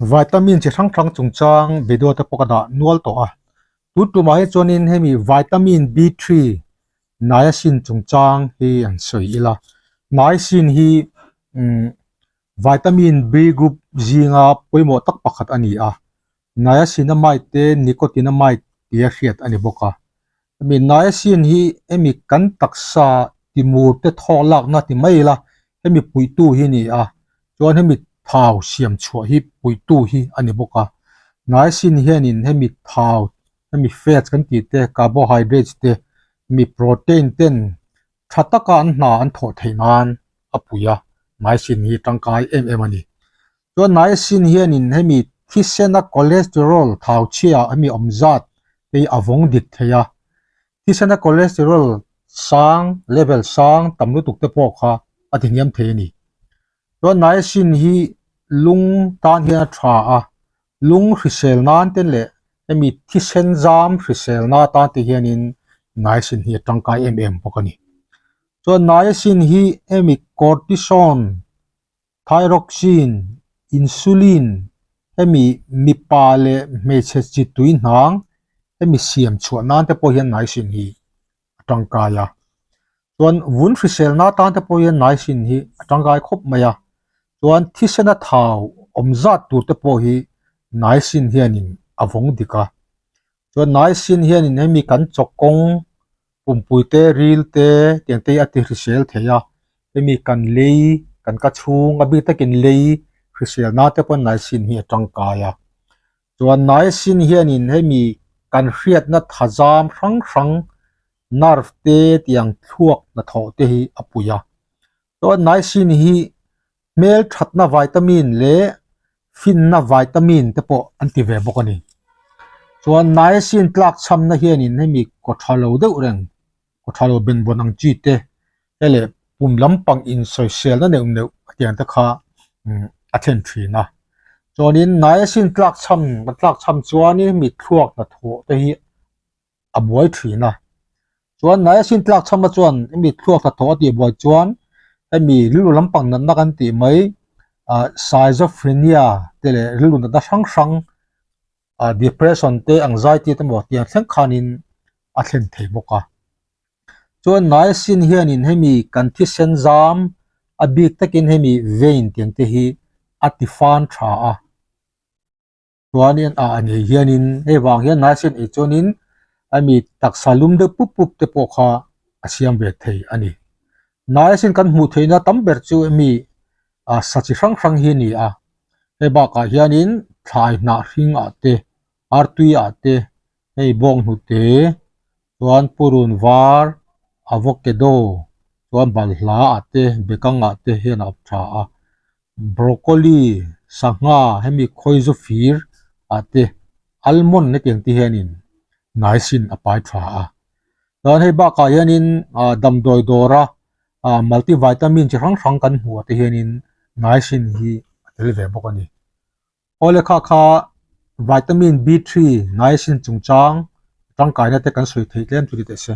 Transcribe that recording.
Vitamin chi hrang hrang chungchang video te pawh ka dah nual tawh a, tun tumah hi chuanin hemi vitamin B three niacin chungchang hi an sawi ila, niacin hi umm vitamin B group zinga pawimawh tak pakhat a ni a, niacinamide te nicotinamide tia hriat a ni bawk a, hemi niacin hi hemi kan taksa timur te thawk lakna ti mai ila hemi puitu hi a ni a chuan hemi thau siam chhuah hi puitu hi a ni bawk a niacin hianin hemi thau hemi fats kan tih te carbohydrates te hemi protein ten tha taka an hna an thawh theih nan a pui a niacin hi tangkai em em a ni chuan niacin hianin hemi thisena cholesterol thau chhia hemi awm zat te hi a vawng dik thei a thisena cholesterol sang level sang tam lutuk te pawh kha a ti hniam thei a ni chuan niacin hi lung tan hian a tha a lung hrisel nan te leh hemi thisen zam hrisel na tan te hianin niacin hi a tangkai em em bawk a ni chuan niacin hi hemi cortisone Thyroxine, insulin, hemi mipa leh hmeichhe chi tui hnang hemi siam chhuah nan te pawh hian niacin hi a tangkai a. Chuan vun hriselna atan te pawh hian niacin hi a tangkai khawp mai a. Chuan thisena thau awm zat tur te pawh hi niacin hianin a vawng dik a. Chuan niacin hianin hemi kan chawkawng pumpui te ril te tiang te hi a ti hrisel thei a hemi kan lei kan ka chhung a bik takin lei hrisel na te pawn niacin hi a tangkai a chuan niacin hianin hemi kan hriatna thazam hrang hrang nerve te tiang thluak hnathawh te hi a pui a chuan niacin hi hmel thatna vitamin leh finna vitamin te pawh an ti ve bawk a ni chuan niacin tlak chhamna hianin hemi kaw tha lo deuh reng kaw tha lo benvawn ang chi te hei leh pum lampang insawiselna neuh neuh a tiang te kha a thlen thin a chuanin niacin tlak chham kan tlak chham chuanin mi thluak hnathawh te hi a buai thin a chuan niacin tlak chham a chuan hemi thluak hnathawh a tih buai chuan hemi rilru lampang natna kan tih mai ah schizophrenia te leh rilru natna hrang hrang ah depression te anxiety te maw tiang thleng khanin a thlen thei bawk a chuan niacin hianin hemi kan thisen zam a bik takin hemi vein tiang te hi a ti fan tha a. Chuanin ah a nei hianin hei vang hian niacin ei chuanin ami taksa lum deuh pup pup te pawh kha a siam ve thei a ni. Niacin kan hmuh theihna tam ber chu hemi ah sa chi hrang hrang hi a ni a, hei bakah hianin thlai hnah hring ah te artui ah te hei bawng hnute chuan purun var avocado chuan balhla ah te bekang ah te hian a awm tha a. Broccoli, sangha hemi khawizu fir ah te almond hetiang te hianin niacin a pai tha a. Chuan hei bakah hianin ah damdawi dawra ah multivitamin chi hrang hrang kan hmuh ah te hianin niacin hi a tel ve bawk a ni. Awle kha kha vitamin B three niacin chungchang tangkaina te kan sawi theih tlem chu ni teh se.